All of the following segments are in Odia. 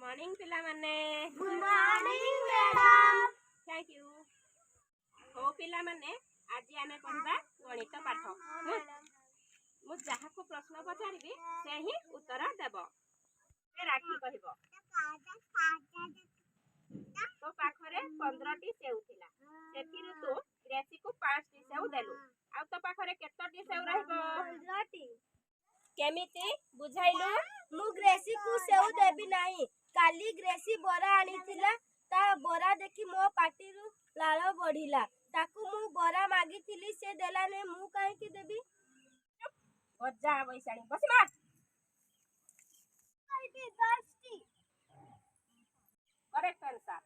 ମର୍ଣ୍ଣିଂ ପିଲାମାନେ। Good morning, madam. Thank you. ହଉ ପିଲାମାନେ, ଆଜି ଆମେ ପଢ଼ିବା ଗଣିତ ପାଠ। ମୁଁ ଯାହାକୁ ପ୍ରଶ୍ନ ପଚାରିବି, ସେ ହିଁ ଉତ୍ତର ଦେବ। ରାକ୍ଷୀ କହିବ। ତୋ ପାଖରେ 15ଟି ସେଉ ଥିଲା, ସେଥିରୁ ତୁ ଗ୍ରେସିକୁ 5ଟି ସେଉ ଦେଲୁ, ଆଉ ତୋ ପାଖରେ କେତୋଟି ସେଉ ରହିବ? 15ଟି। କେମିତି ବୁଝାଇଲୁ? ମୁଁ ଗ୍ରେସିକୁ ସେଉ ଦେବି ନାହିଁ। କାଲି ଗ୍ରେସି ବରା ଆଣିଥିଲା। ତା ବରା ଦେଖି ମୋ ପାଟିରୁ ଲାଳ ବଢିଲା। ତାକୁ ମୁଁ ବରା ମାଗିଥିଲି, ସେ ଦେଲାନି, ମୁଁ କାହିଁକି ଦେବି? ଗଜା ବୈଶାଣୀ ବସିବା। କହିବି 10ଟି। Correct answer.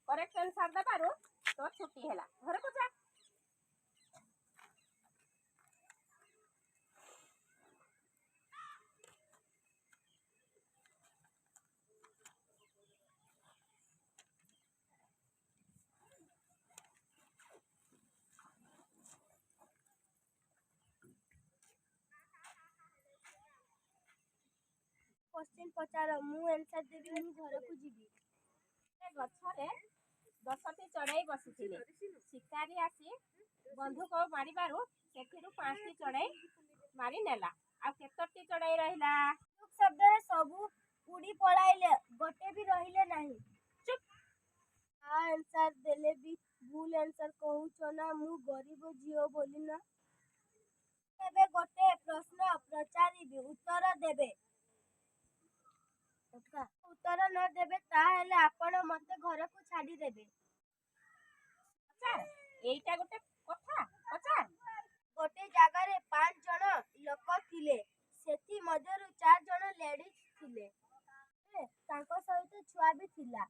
କରେକ୍ଟ ଆନ୍ସର ଦେବାରୁ ତୋ ଛୁଟି ହେଲା, ଘରକୁ ଯା। କ୍ୱେଶ୍ଚିନ୍ ପଚାର, ମୁଁ ଆନ୍ସର ଦେବି, ମୁଁ ଘରକୁ ଯିବି। ଗଛରେ 10ଟି ଚଢ଼େଇ ବସିଥିଲେ। ଶିକାରୀ ଆସି ବନ୍ଧୁକ ମାରିବାରୁ ସେଥିରୁ 5ଟି ଚଢ଼େଇ ମାରି ନେଲା, ଆଉ କେତୋଟି ଚଢ଼େଇ ରହିଲା? ଚୁପ୍ ଶବ୍ଦରେ ସବୁ ଉଡ଼ି ପଳାଇଲେ, ଗୋଟେ ବି ରହିଲେ ନାହିଁ। ଚୁପ୍। ଆନ୍ସର ଦେଲେ ବି ଭୁଲ ଆନ୍ସର କହୁଛ ନା, ମୁଁ ଗରିବ ଝିଅ ବୋଲି ନା? ଏବେ ଗୋଟେ ପ୍ରଶ୍ନ ପଚାରିବି, ଉତ୍ତର ଦେବେ। ଉତ୍ତର ନ ଦେବେ ତାହେଲେ ଆପଣ ମତେ ଘରକୁ ଛାଡ଼ିଦେବେ। ପଚାର, ଏଇଟା ଗୋଟେ କଥା, ପଚାର। ଗୋଟେ ଜାଗାରେ 5 ଜଣ ଲୋକ ଥିଲେ। ସେଥି ମଧ୍ୟରୁ ଚାରି ଜଣ ଲେଡିଜ ଥିଲେ, ତାଙ୍କ ସହିତ ଛୁଆ ବି ଥିଲା।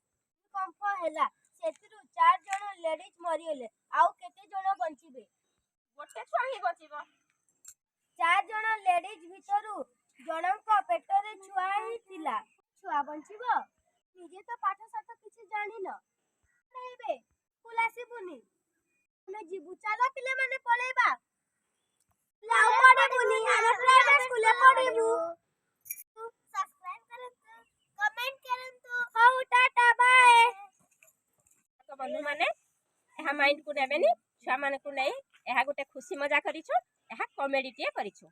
ଭୂମିକମ୍ପ ହେଲା, ସେଥିରୁ ଚାରି ଜଣ ଲେଡିଜ ମରିଗଲେ, ଆଉ କେତେ ଜଣ ବଞ୍ଚିବେ? ଗୋଟେ ଛୁଆ ହିଁ ବଞ୍ଚିବ। ଚାରି ଜଣ ଲେଡିଜ ଭିତରୁ ଜଣଙ୍କ ପେଟରେ ଛୁଆ ହିଁ ଥିଲା, ଛୁଆ ବଞ୍ଚିବ? ନିଜେ ତ ପାଠ ସାଠ କିଛି ଜାଣିନ। ଏବେ ସ୍କୁଲ ଆସିବୁନି, ଆମେ ଯିବୁ। ଚାଲ ପିଲାମାନେ, ପଳେଇବା। ଆଉ ପଢିବୁନି, ଆମେ ପ୍ରାଇଭେଟ ସ୍କୁଲରେ ପଢିବୁ। ସବସ୍କ୍ରାଇବ କରନ୍ତୁ, କମେଣ୍ଟ କରନ୍ତୁ। ହଉ, ଟାଟା, ବାଏ। ବନ୍ଧୁମାନେ, ଏହା ମାଇଣ୍ଡକୁ ନେବେନି। ଛୁଆମାନଙ୍କୁ ନେଇ ଏହା ଗୋଟେ ଖୁସି ମଜା କରିଛୁ, ଏହା କମେଡ଼ିଟିଏ କରିଛୁ।